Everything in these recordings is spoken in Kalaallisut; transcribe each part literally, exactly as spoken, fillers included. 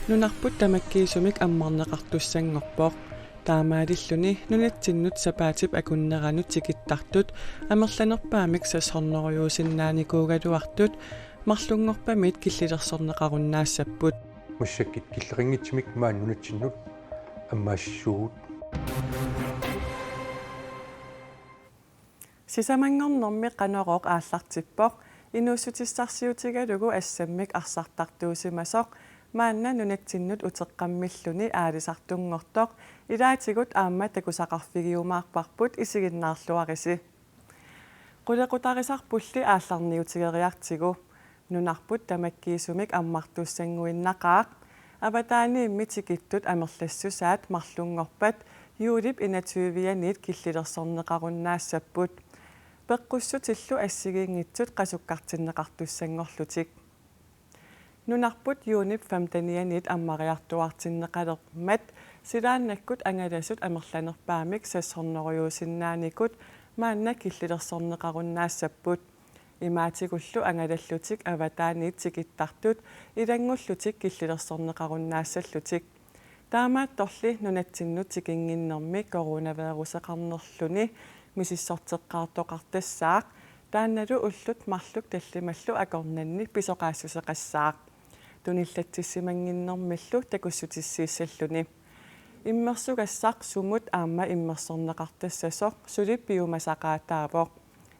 Nunarput tamakkiisumik ammarneqartussanngorpoq. Taamaalilluni nunatsinnut sapaatip akunneranut tikittartut amerlanerpaamik seks hundredesinnaanikuugaluartut marlunngorpamiit killilersorneqarunnaassapput. Massakkut killeqanngitsumik maani nunatsinnut ammaassissuugut. Sisamanngornermi Qanorooq aallartippoq, inuussutissarsiutigalugu assammik arsartartuusimasoq, maanna nunatsinnut uteqqammilluni aalisartunngortoq, ilaatigut aamma takusaqarfigiumaarparput, isiginnaarluarisi. Qulequtarisarpulli aallarniutigeriartigu. Nunarput tamakkiisumik ammartussannguinnaqaaq. Avataaniimmi tikittut amerlassusaat marlunngorpat juulip enogtyve-aniit killilersorneqarunnaassapput. Peqqussutillu assigiinngitsut qasukkartinneqartussanngorlutik. Nunarput juunip femten-ianiit ammariartuaartinneqalermat silaannakkut angalasut amerlanerpaamik seks hundredesinnaanikkut maanna killilersorneqarunnaassapput. Imaatigullu angalallutik avataaniit tikittartut ilanngullutik killilersorneqarunnaassallutik. Taamaattorli nunatsinnut tikinnginnermi coronaviruseqarnerluni misissorteqqaartoqartassaaq, taannalu ullut marluk tallimallu akornanni pisoqaassuseqassaaq. Tunillatsissimannginnermillu takussutissiissalluni. Immersugassaq sumut aamma immersorneqartassasoq suli piumasaqaataavoq.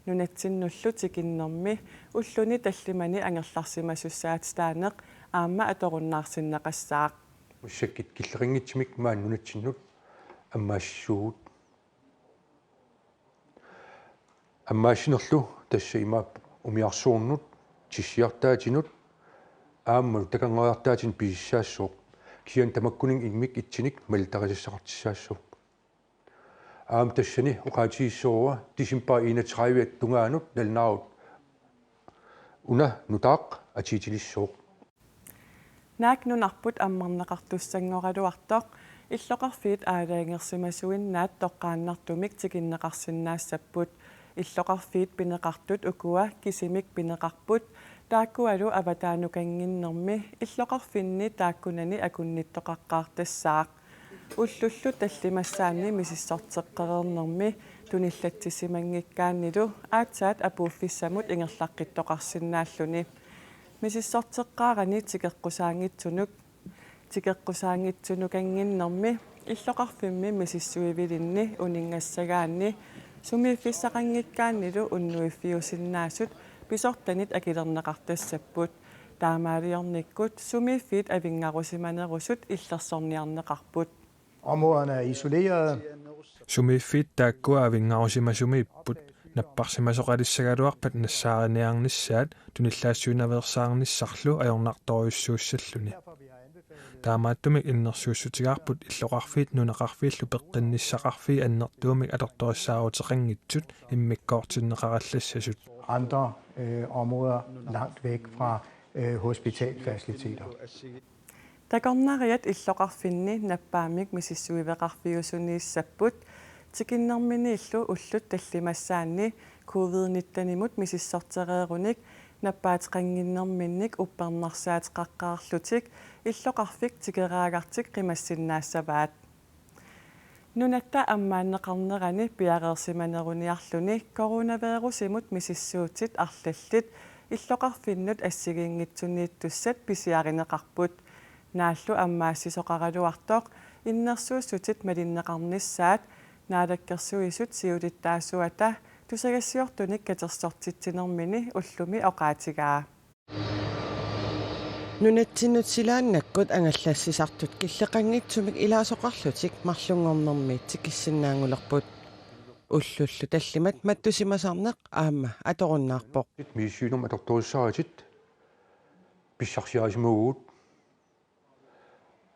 Nunatsinnullu tikinnermi ulluni tallimani angerlarsimasussaatitaaneq aamma atorunnaarsinneqassaaq. Massakkut killeqanngitsumik maani nunatsinnut ammaassissuugut. Ammaassinerlu tassa imaappoq umiarsuarnut, tissiartaatinut aammalu takornariartaatinut pisissaassooq, kisianni tamakkuninnga immikkut itsinik malittarisassaqartussaassaaq. Aamma tassani oqaatigissavarput decembarip enogtredive-ata tungaanut nalunaarut una nutaaq atuutilissooq. Naak nunarput ammarneqartussanngoraluartoq, illoqarfiit aalajangersimasuinnaat toqqaannartumik tikinneqarsinnaassapput. Illoqarfiit pineqartut ukua kisimik pineqarput, taakkualu avataanukannginnermi illoqarfinni taakkunani akunnittoqaqqaartassaaq. Ullullu tallimassaanni misissorteqqereernermi tunillatsissimanngikkaannilu aatsaat apuuffissamut ingerlaqqittoqarsinnaalluni. Misissorteqqaarani tikeqqusaanngitsunuk, tikeqqusaanngitsunukannginnermi illoqarfimmi misissuivilinni uninngassagaanni sumiiffissaqanngikkaannilu unnuiffiusinnaasut pisortanit akilerneqartassapput. Taamaaliornikkut sumiiffiit avinngarusimanerusut illersorniarneqarput. Områderne er isolerede. Sumiiffiit taakkua avinngarusimasumiipput, napparsimasoqalissagaluarpat nassaariniarnissaat tunillaassuinaveersaarnissarlu ajornartorujussuussalluni. Taamaattumik innersuussutigaarput illoqarfiit nunaqarfiillu peqqinnissaqarfiit annertuumik atortorissaaruteqanngitsut immikkoortinneqarallassasut. Andre, øh, områder langt væk fra, øh, hospitalfaciliteter. Takornariat illoqarfinni nappaammik misissuiveqarfiusuniissapput, tikinnerminiillu ullut tallimassaanni covid nitten-imut misissortereerunik nappaateqannginnerminnik uppernarsaateqaqqaarlutik illoqarfik tikeraagartik qimassinnaassavaat. Nunatta ammaanneqarnerani piareersimaneruniarluni coronavirusimut misissuutit arlallit illoqarfinnut assigiinngitsuniittussat pisiarineqarput. Naallu ammaassisoqaraluartoq innersuussutit malinneqarnissaat Naalakkersuisut siulittaasuata tusagassiortunik katersortitsinermini ullumi oqaatigaa. Nunatsinnut silaannakkut angallassisartut killeqanngitsumik ilaasoqarlutik marlunngornermi tikissinnaanngulerput. Ullullu tallimat mattusimasarneq aamma atorunnaarpoq. Misissuinermut atortorissaarutit pissarsiarisimavugut.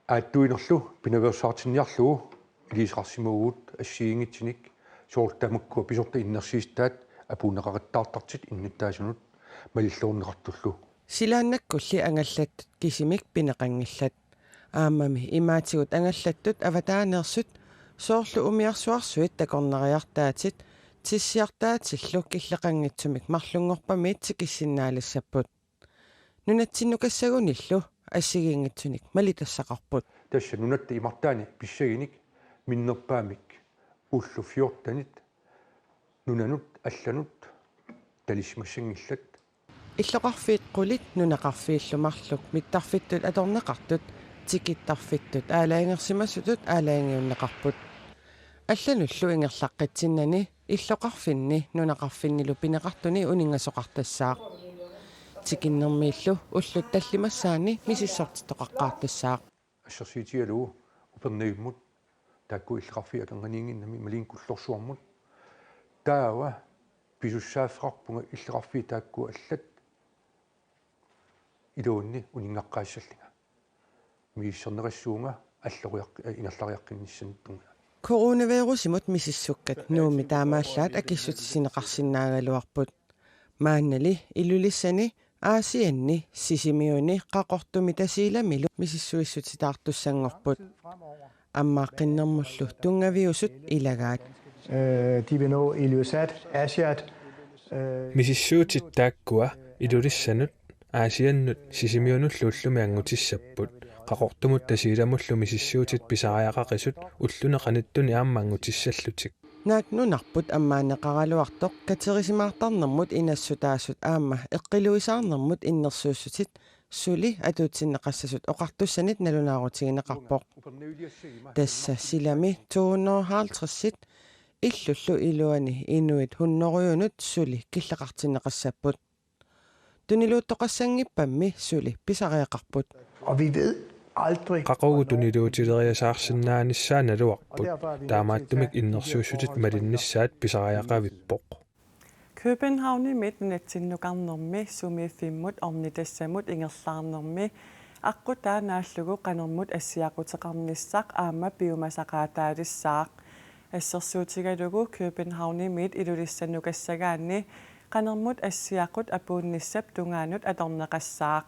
Aattuinerlu pinaveersaartinniarlugu iliuuseqarsimavugut assigiinngitsunik, soorlu tamakkua pisortat innersuussutaat apuunneqaqattaartartut innuttaasunut malilluarneqartullu. Silaannakkulli angallattut kisimik pineqanngillat. Aammami imaatigut angallattut avataaneersut, soorlu umiarsuarsuit takornariartaatit, tissiartaatillu killeqanngitsumik marlunngorpamiit tikissinnaalissapput. Nunatsinnukassagunillu assigiinngitsunik malitassaqarput. Tassa nunatta imartaani pissaginik minnerpaamik ullut fjortenit nunanut allanut talissimassanngillat. Illoqarfiit qulit nunaqarfiillu marluk mittarfittut atorneqartut tikittarfittut aalajangersimasutut aalajangiunneqarput. Allanullu ingerlaqqitsinnani illoqarfinni nunaqarfinnilu pineqartuni uninngasoqartassaaq. Tikinnermiillu ullut tallimassaanni misissortittoqaqqaartassaaq. Assersuutigalugu Upernavimmut taakku illoqarfiit akornanniinnginnami Malinnit Kullorsuarmut. Taava pisussaaffeqarpunga illoqarfiit taakku allat iluanni uninngaqqaassallinga. Misissorneqassuunga alloriaq-, eh, ingerlariaqqinnissannut tungaanut. Coronavirusimut misissukkat Nuummi taamaallaat akissutissineqarsinnaagaluarput. Maannali Ilulissani, Aasianni, Sisimiuni, Qaqortumi Tasiilamilu misissuissutitaartussanngorput. Ammaaqqinnermullu tunngaviusut ilagaat. Øh, de vil nå Ilulissat, Aasiaat, øh, Misissuutit taakkua Ilulissanut, Aasiannut, Sisimiunullu ullumi anngutissapput. Qaqortumut Tasiilamullu misissuutit pisariaqaqisut ulluni qanittuni aamma anngutissallutik. Naak nunarput ammaanneqaraluartoq katerisimaartarnermut inassutaasut aamma eqqiluisaarnermut innersuussutit suli atuutsinneqassasut oqartussanit nalunaarutigineqarpoq. Tassa silami to hundrede og halvtreds illullu iluani inuit hundrede suli killeqartinneqassapput. Tuniluuttoqassanngippammi suli pisariaqarput. Og vi ved aldrig, qaqugu tuniluutileriasaarsinnaanissaa naluarput. Taamaattumik innersuussutit malinnissaat pisariaqavippoq. Københavnimiit nunatsinnukarnermi sumiiffimmut ornitassamut ingerlaarnermi aqqutaa naallugu qanermut assiaquteqarnissaq aamma piumasaqaataalissaaq. Assersuutigalugu Københavnimiit Ilulissanukassagaanni qanermut assiaqut apuunnissap tungaanut atorneqassaaq.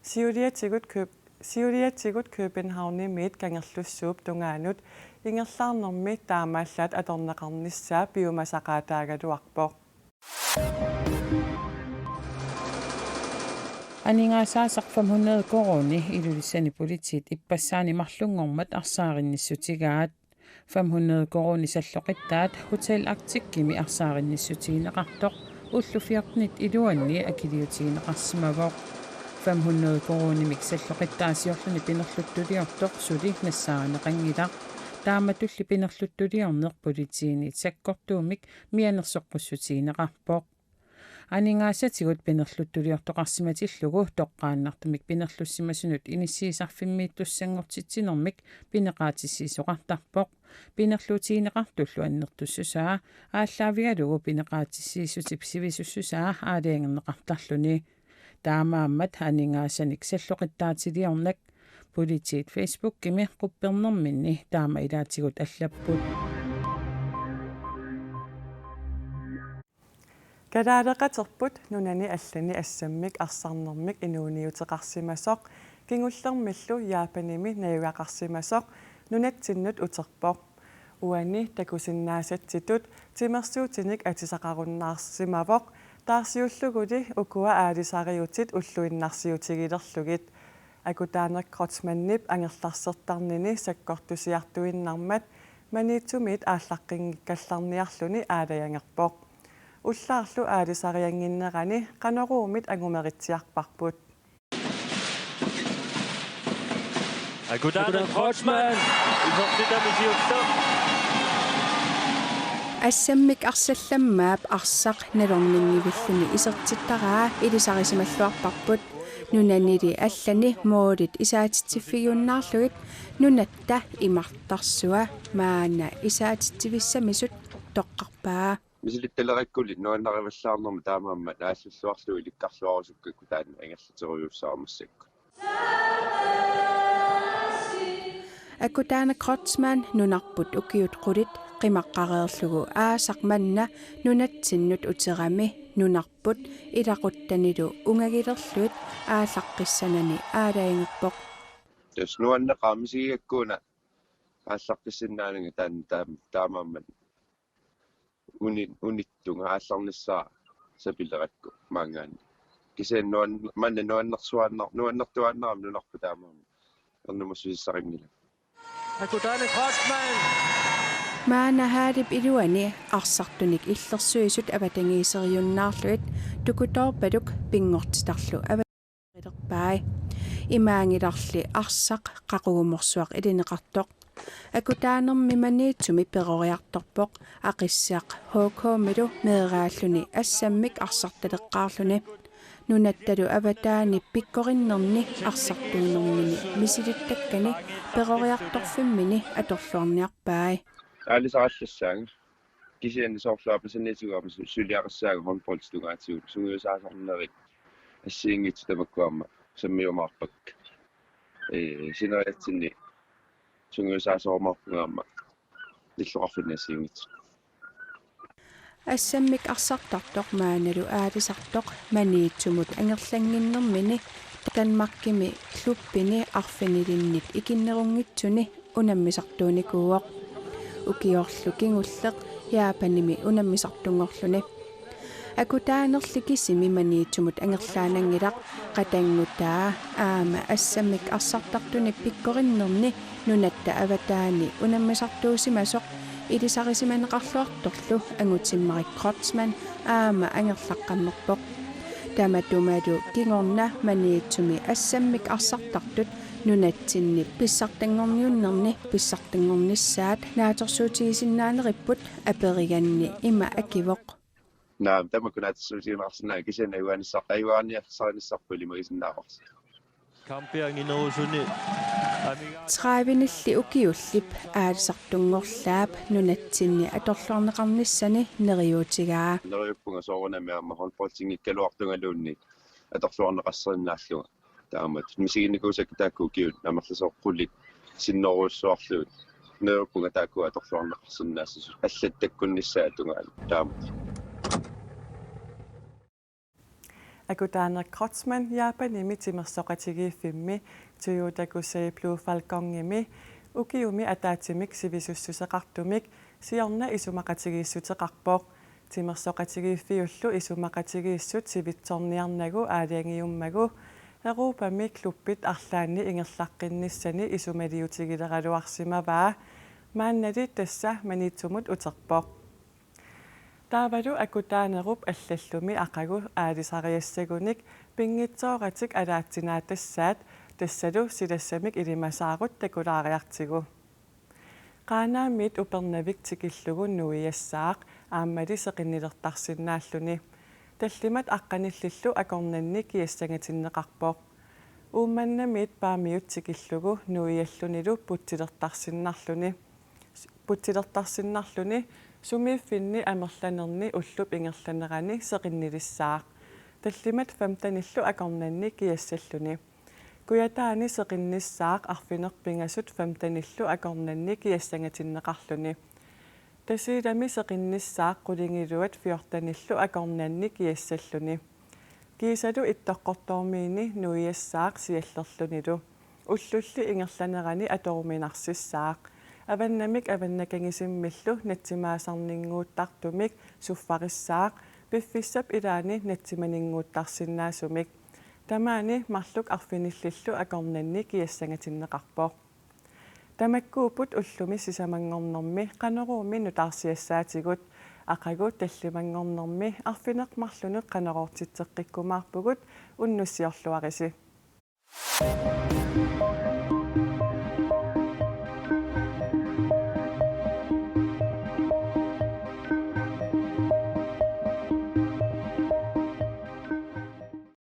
Siuliatigut Køb-, siuliatigut Københavnimiit Kangerlussuup tungaanut ingerlaarnermi taamaallaat atorneqarnissaa piumasaqaataagaluarpoq. Aningaasaasaq fem hundrede koruuni Ilulissani politiit ippassaani marlunngormat arsaarinnissutigaat. Fem hundrede koruuni salloqittaat Hotel Arcticimi arsaarinnissutigineqartoq ullut fjortenit iluanni akiliutigineqarsimavoq. Fem hundrede koruunimik salloqittaasiorluni pinerluttuliortoq suli nassaarineqanngilaq. Taamatulli pinerluttuliorneq politiinit sakkortuumik mianersoqqussutigineqarpoq. Aningaasatigut pinerluttuliortoqarsimatillugu toqqaannartumik pinerlussimasunut inissiisarfimmiittussanngortitsinermik pineqaatissiisoqartarpoq. Pinerluutigineqartullu annertussusaa aallaavigalugu pineqaatissiissutip sivisussusaa aalajangerneqartarluni. Taamaammat aningaasanik salloqittaatiliornak politiit Facebookimi quppernerminni taama ilaatigut allapput. Kalaaleqaterput nunani allani assammik arsarnermik inuuniuteqarsimasoq kingullermillu Japanimi najugaqarsimasoq nunatsinnut uterpoq. Uani takusinnaasatsitut timersuutinik atisaqarunnaarsimavoq, taarsiulluguli ukua aalisariutit ulluinnarsiutigilerlugit. Akutaaneq Kreutzmannip angerlarsertarnini sakkortusiartuinnarmat Maniitsumiit aallaqqinngikkallarniarluni aalajangerpoq. Ullaarlu aalisariannginnerani Qanoruumit angumeritsiarparput. Akutaaneq Kreutzmann, isertitami siulleq. Assammik arsallammaap arsaq nalorninngivilluni isertittaraa ilisarisimalluarparput. Nunanili allani moolit isaatitsiffigiunnaarlugit nunatta imartarsua maanna isaatitsivissamisut toqqarpaa. Misilittalerakkunik nuannarivallaarnermik taamaammat aallalluarlugu ilikkarluarusukkakku taanna ingerlaterujussuussaamassakkut. Akutaaneq Kreutzmann nunarput ukiut qulit qimaqqareerlugu aasaq manna nunatsinnut uterami nunarput ilaquttanilu ungagilerlugit aallaqqissanani aalajangerpoq. Tassa nuanneqaaq misigigakku una aallaqqissinnaananga taanna taam-, taamaammat uni-, unittunga aallarnissaa sapilerakku maanngaanniit. Kisianni nuan-, manna nuannersuaannar-, nuannertuaannarami nunarput taamaammat ernumassuteqanngilanga. Akutaani Kreutzmann. Maana haalip iluani arsartunik illersuisut avatangiiseriunnaarlugit tukutoorpaluk pinngortitarlu ava- lerpai. Imaanngilarli arsaq qaqugumorsuaq ilineqartoq. Akutaanermi Maniitsumi peroriartorpoq Aqissiaq H K-milu meeraalluni assammik arsartaleqqaarluni. Nunattalu avataani pikkorinnerni arsartuunermini misilittakkani peroriartorfimmini atorluarniarpai. Aalisarallassaanga. Kisianni soorlu aapasaniitiguama su-, suliaqassaanga håndboldip tungaatigut sungiusaasarnerit assigiinngitsut tamakku aamma sammiumaarpakka. Ee, sineriatsinni sungiusaasorumaarpunga aamma illoqarfinni assigiinngitsut. Assammik arsartartoq maannalu aalisartoq Maniitsumut angerlannginnermini Danmarkimi klubbini arfinilinnit ikinnerunngitsuni unammisartuunikuuvoq. Ukiorlu kingulleq Japanimi unammisartunngorluni. Akutaanerli kisimi Maniitsumut angerlaananngilaq, qatanngutaa aamma assammik arsartartuni pikkorinnerni nunatta avataani unammisartuusimasoq ilisarisimaneqarluartorlu Angutimmarik Kreutzmann aamma angerlaqqammerpoq. Tamatumalu kingorna Maniitsumi assammik arsartartut nunatsinni pissartanngorniunnerni pissartanngornissaat naatsorsuutigisinnaaneripput aperiganni ima akivoq: Naamik, tamakku naatsorsuutigineqarsinnaanngilanga, kisianni ajugaanissar-, ajugaaniarsarinissaat ilimagisinnaavarsi. Kampianginerusuni amiga- Tredivenilli ukiullip aalisartunngorlaap nunatsinni atorluarneqarnissani neriuutigaa. Neriuppunga soorunami aamma håndboldinngikkaluartungaluunniit atorluarneqarsinnaallunga. Taamatut misiginnikuusakka taakku ukiut amerlasoorput qulit sinnerujussuarlugit. Neriuppunga taakku atorluarneqarsinnaassasut allattakkunnissaat tungaanut taamatut. Akutaaneq Kreutzmann Japanimi timersoqatigiiffimmi Toyota Gosei Blue Falconimi ukiumi ataatsimik sivisussuseqartumik siorna isumaqatigiissuteqarpoq. Timersoqatigiiffiullu isumaqatigiissut sivitsorniarnagu aalajangiummagu Europami klubbit arlaanni ingerlaqqinnissani isumaliutigileraluarsimavaa. Maannali tassa Maniitsumut uterpoq. Taavalu Akutaanerup allallumi aqagu aalisariassagunik pinngitsooratik alaatsinaatassat, tassalu silassamik ilimasaarut takulaariartigu. Qaanaamiit Upernavik tikillugu nuiassaaq aammali seqinnilertarsinnaalluni. Tallimat aqqanillillu akornanni kiassangatinneqarpoq. Uummannamiit Paamiut tikillugu nuiallunilu putsilertarsinnarluni. Putsilertarsinnarluni sumiiffinni amerlanerni ullup ingerlanerani seqinnilissaaq. Tallimat femtenillu akornanni kiassalluni. Kujataani seqinnissaaq arfineq-pingasut femtenillu akornanni kiassangatinneqarluni. Tasiilami seqinnissaaq qulingiluat fjortenillu akornanni kiassalluni. Kiisalu Ittoqqortoormiini nuiassaaq siallerlunilu. Ullulli ingerlanerani atoruminarsissaaq. Avannamik avannakanngisimmillu natsimaasarninnguuttartumik suffarissaaq, piffissap ilaani natsimaninnguuttarsinnaasumik. Tamaani marluk arfinillillu akornanni kiassangatinneqarpoq. Tamakkuupput ullumi sisamanngornermi Qanoruumi nutaarsiassaatigut. Aqagu tallimanngornermi arfineq-marlunut Qanoroortitseqqikkumaarpugut, unnussiorluarisi.